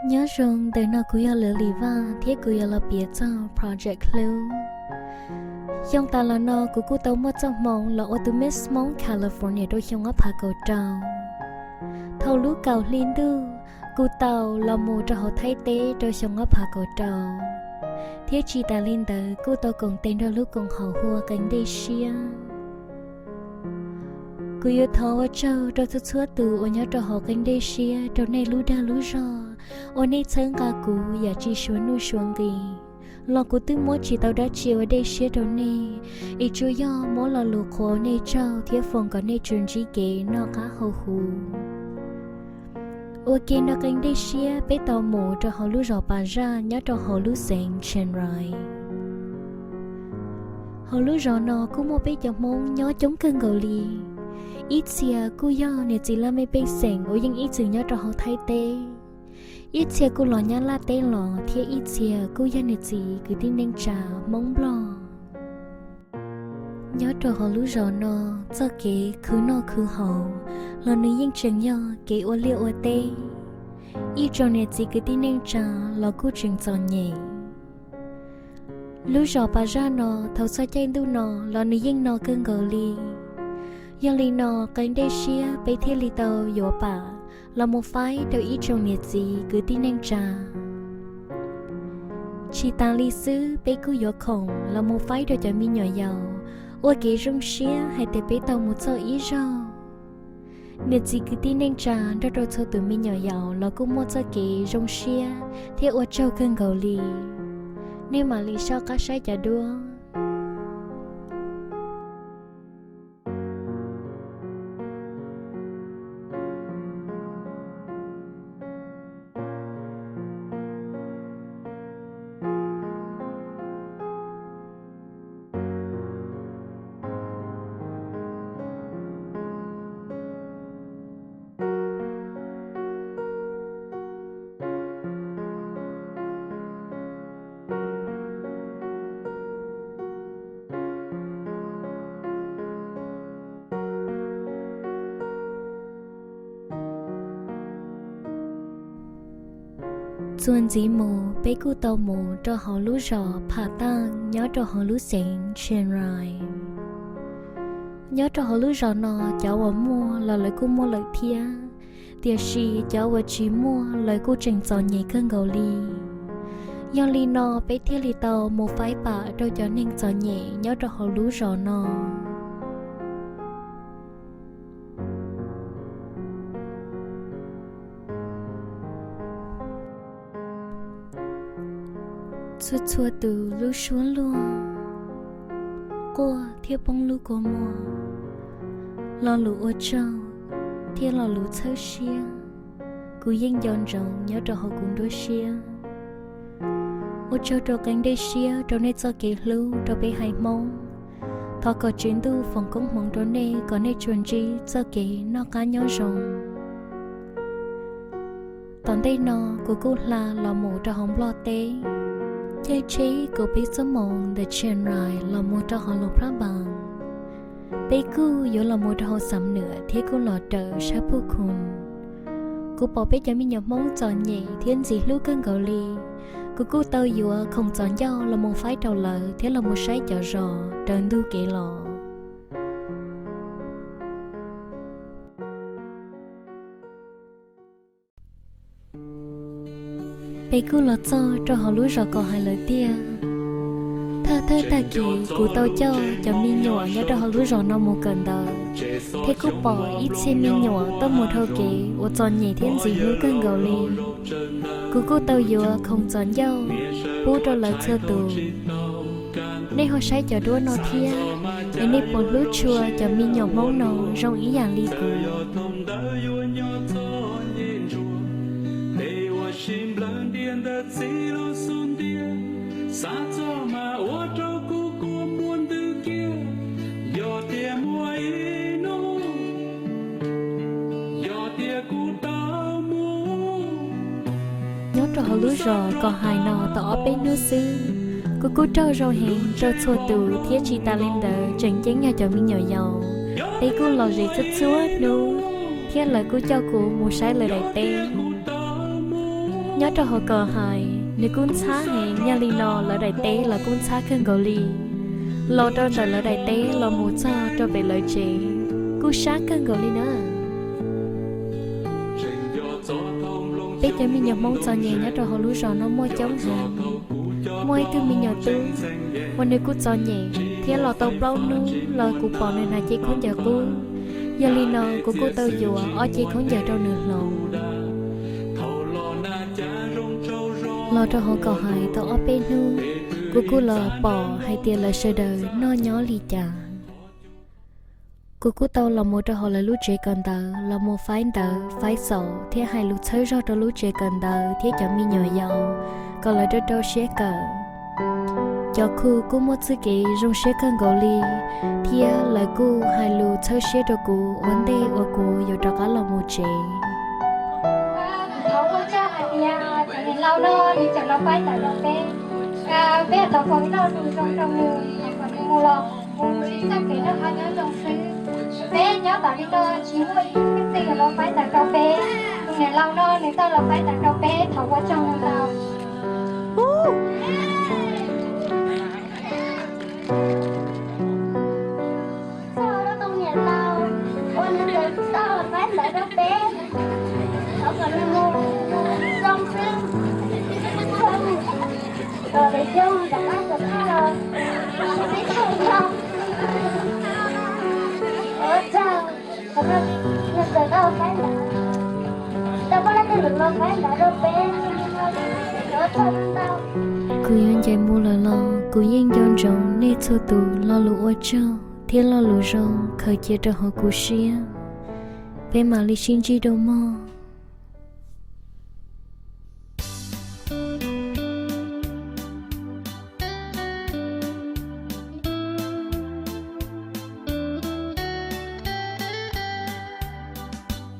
Nyob zoo, ntawm no kuv yog Lwm Lim Vaj thiab kuv yuav los piav txog project hlub. Xyoo tas los no kuv kuj tau muaj txoj hmoo los ua tus Miss Hmoob California rau xyoo ob phav kaum rau. Thaum lub kaum hli ntuj, kuv tau los mus rau hauv Thaib teb rau xyoo ob phav kaum rau, thiab tsis tas li ntawd kuj tau koom tes nrog lub koom haum hu ua Qee Dej Siab. Kuv yuav thov ua tsaug rau txhua txhua tus uas nyob rau hauv Qee Dej Siab rau nej lub dag lub zog uas nej txhawb nqa kuv yam tsis suav nuj suav nqis, los kuv twb muab tsis tau dab tsi ua dej siab rau nej, es tsuas yog muab lo lus qhuas nej tsaug thiab foom kom nej tsuas ntsib kev noj qab haus huv. Ua ke nrog Qee Dej Siab peb tau mus rau hauv lub zos Pas Zaj nyob rau hauv lub xeev Chiang Rai. Hauv lub zos no kuj muaj peb cov Hmoob nyob coob kawg nkaus li. Ib txhia kuj yog niam txiv laj mej pej xeem uas yeej ib txwm nyob rau hauv Thaib teb, ib txhia kuj los Nyab Laj teb los, thiab ib txhia kuj yog niam txiv kwv tij neej tsa Hmoob Nplog. Nyob rau hauv lub zos no, txoj kev khwv noj khwv haus los nws yeej tseem yog kev ua liaj ua teb. Ib tsoom niam txiv kwv tij neej tsa los kuj tseem txom nyem. Lub zos Pas Zaj no thaum txog caij ntuj no los nws yeej no kawg nkaus li. Yog li no Qee Dej Siab peb thiaj li tau yuav pam los mus faib rau ib tsoom niam txiv kwv tij neej tsa. Tsis tas li xwb, peb kuj yuav khoom los mus faib rau cov me nyuam yaus ua kev zoo siab hais tias peb tau mus txog ib zaug. Niam txiv kwv tij neej tsa nrog rau txhua tus me nyuam yaus los kuj muaj txoj kev zoo siab thiab ua tsaug kawg nkaus li. Nej mam li soj qab saib cov duab. Txuas ntxiv mus peb kuj tau mus rau hauv lub zos Pham Taj nyob rau hauv lub xeev Chiang Rai. Nyob rau hauv lub zos no cov uas muaj los lawv kuj muaj lawm thiab, tiam sis cov uas tsis muaj lawv kuj tseem txom nyem kawg nkaus li. Yog li no peb thiaj li tau mus faib pam rau cov neeg txom nyem nyob rau hauv lub zos no. Txhua txhua tus lub suab luag, quaj thiab poob lub kua muag. Lo lus ua tsaug thiab lo lus txhawb siab, kuv yeej nco ntsoov nyob rau hauv kuv nruab siab. Ua tsaug rau Qee Dej Siab rau nej txoj kev hlub rau peb haiv Hmoob. Thov kom Tswv Ntuj foom koob hmoov rau nej kom nej tsuas ntsib txoj kev noj qab nyob zoo. Tom ntej no kuv kuj hla los mus rau hauv Nplog teb, caij tsheb kaum peb xuab moos ntawm Chiang Rai los mus rau hauv Luang Prabang. Peb kuj yuav los mus rau hauv Xam Nuam thiab kuj los raws sab Phuj Khum. Kuv pom peb cov me nyuam Hmoob txom nyem thiab ntxim hlub kawg nkaus li. Kuv kuj tau yuav khoom txom ncauj los mus faib rau lawv thiab los mus saib cov zos raws ntug kev los. Peb kuj los txog rau hauv lub zos Kos Hais lawm tiag. Thawj thawj tag kis kuv tau coj cov me nyuam nyob rau hauv lub zos no mus kawm ntawv, thiab kuj pom ib txhia me nyuam tuaj mus dhau kev uas txom nyem thiab ntxim hlub kawg nkaus li. Kuv kuj tau yuav khoom txom ncauj pub rau lawv txhua tus. Nej ho saib cov duab no thiab, es nej puas hlub tshua cov me nyuam Hmoob no zoo ib yam li kuv? Nyob rau hauv lub zos Kos Hais no tau ob peb hnub xwb, kuv kuj raug zoo heev rau txhua tus thiab tsis tas li ntawd tseem ceeb yog cov me nyuam yaus. Peb kuj los ze txhua txhua hnub, thiab lawv kuj coj kuv mus saib lawv daim teb. Nyob rau hauv kom hais, nws kuj ntxhab heev, yog li no lawv daim teb los kuj ntxhab kawg nkaus li. Los rau ntawm lawv daim teb los mus txog rau pem lawv tsev, kuj sab kawg nkaus li na. Peb cov me nyuam Hmoob txom nyem nyob rau hauv lub zos no muaj coob heev. Muaj ib tug me nyuam tub uas nws kuj txom nyem thiab los tau plaub hnub los kuv pom nws hnav cev khaub ncaws qub. Yog li no kuv kuj tau yuav ob cev khaub ncaws rau nws hloov. Los rau hauv kom hais tau ob peb hnub, kuv kuj los pom hais tias lawv sawv daws noj nyob li cas. Kuv kuj tau los mus rau hauv lawv lub tsev kawm ntawv los mus faib ntawv faib xaus thiab hais lus txhawb zog rau lub tsev kawm ntawv thiab cov me nyuam yaus kom lawv rau rau siab kawm. Cov khu kuj muaj txoj kev zoo siab kawg nkaus li, thiab lawv kuj hais lus txhawb siab rau kuv ua ntej uas kuv yuav rov qab los mus tsev. Thov ua tsaug hais tias cov niam laus no nws tseem los faib ntawv rau peb. Peb thov foom ib lo lus zoo rau nws es kom nws mus los mus txoj kev noj qab nyob zoo xwb. Peb nyob tom li no tsis muaj ib tug twg los faib ntawv rau peb. Tus niam laus no nws tau los faib ntawv rau peb, thov ua tsaug ntau. Txog rau tus niam laus uas nws tau los faib ntawv rau peb, thov kom nws mus zoo xwb, kom nws zoo rov qab tuaj los peb tsev no. Ua tsaug, thov kom nws txawm tau faib ntawv, tau poj leej twg los faib ntawv rau peb, ua tsaug ntau. Kuv yuav ncaim mus lawm los kuv yeej nco ntsoov nej txhua tus lo lus ua tsaug thiab lo lus zoo khaws cia rau hauv kuv siab. Peb mam li sib ntsib dua mog.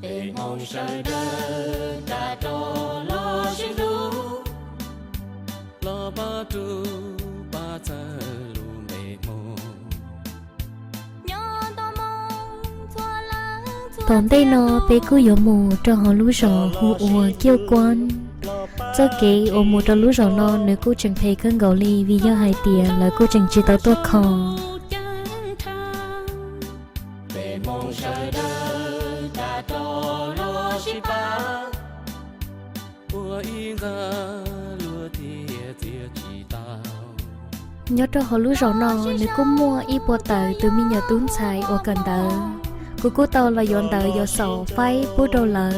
Peb Hmoob sawv daws tag rog los sib hlub, los pab rub pab txhawb lub npe Hmoob. Tom ntej no peb kuj yuav mus rau hauv lub zos hu ua Kiuj Kuab. Txoj kev uas mus rau lub zos no nws kuj tseem phem kawg nkaus li vim yog hais tias lawv kuj tseem tsis tau tuaj kho. Peb Hmoob sawv daws tag rog los sib pab, ua ib nqa luag thiaj txiav tsis tau. Nyob rau hauv lub zos no nws kuj muaj ib puas tawm tus me nyuam tub ntxhais uas kawm ntawv. Kuv kuj tau los yuav ntawv yuav xaum faib pub rau lawv.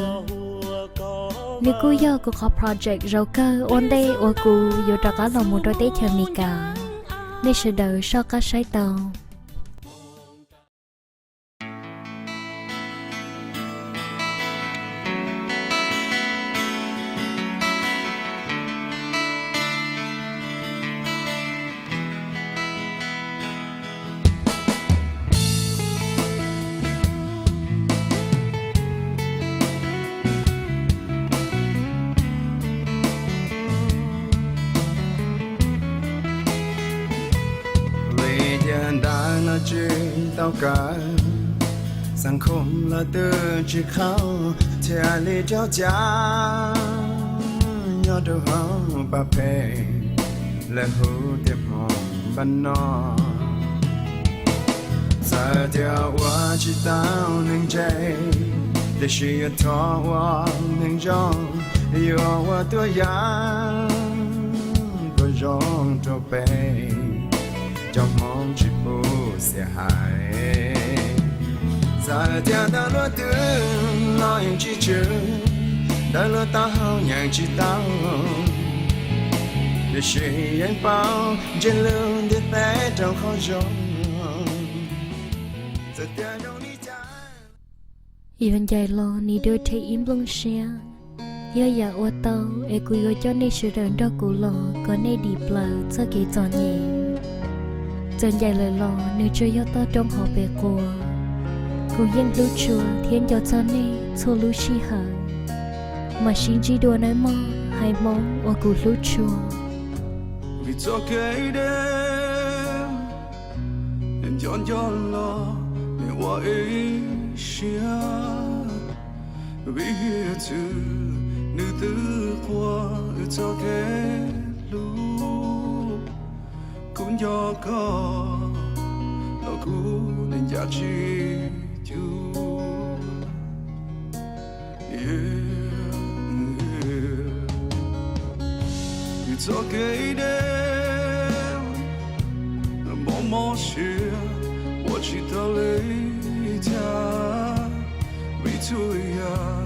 Nws kuj yog kuv qhov project zaum kawg ua ntej uas kuv yuav rov qab los mus rau teb chaws Amelikas. Nej sawv daws soj qab saib tau. Vim tias ntawv no tsis tau kawm, xeem khum los twb tsis qhau, thiaj li raug cam nyob rau hauv pas phem lawv hu tias hmoov npab no. Txawm tias ua tsis tau neeg ntse, tiam sis yuav thov ua neeg zoo, yuav ua tuaj yam tuaj zoo rau peb cov Hmoob tsis pub xiam hais. Txawm tias ntawm luag twg los yeej tsis tswm, ntawm luag taub hau nyeem tsis tau, tiam sis yeej paub ntsej lus ntiaj teb rau qhov zoo. Txawm tias zoo li cas, yuav ncaim los nim dua rhe ib nplooj siab. Yog yam ua tau es kuv yuav coj nej sawv daws nrog kuv los kom nej dim plaws txoj kev txom nyem. Txawm ncaim lawm los nws tsuas yog toj roob hauv pes quas. Kuv yeej hlub tshua thiab nco txog nej txhua lub sij hawm. Mam sib ntsib dua nawb mog haiv Hmoob uas kuv hlub tshua. Vim txoj kev deb nco nco los nws ua ib siab, vim hiav txwv nws twb qua Txoj kev hlub kuv nco koj los kuv ncav tsis cuag. Txoj kev deb mob mob siab ua tsis tau li cas, vim txhua yam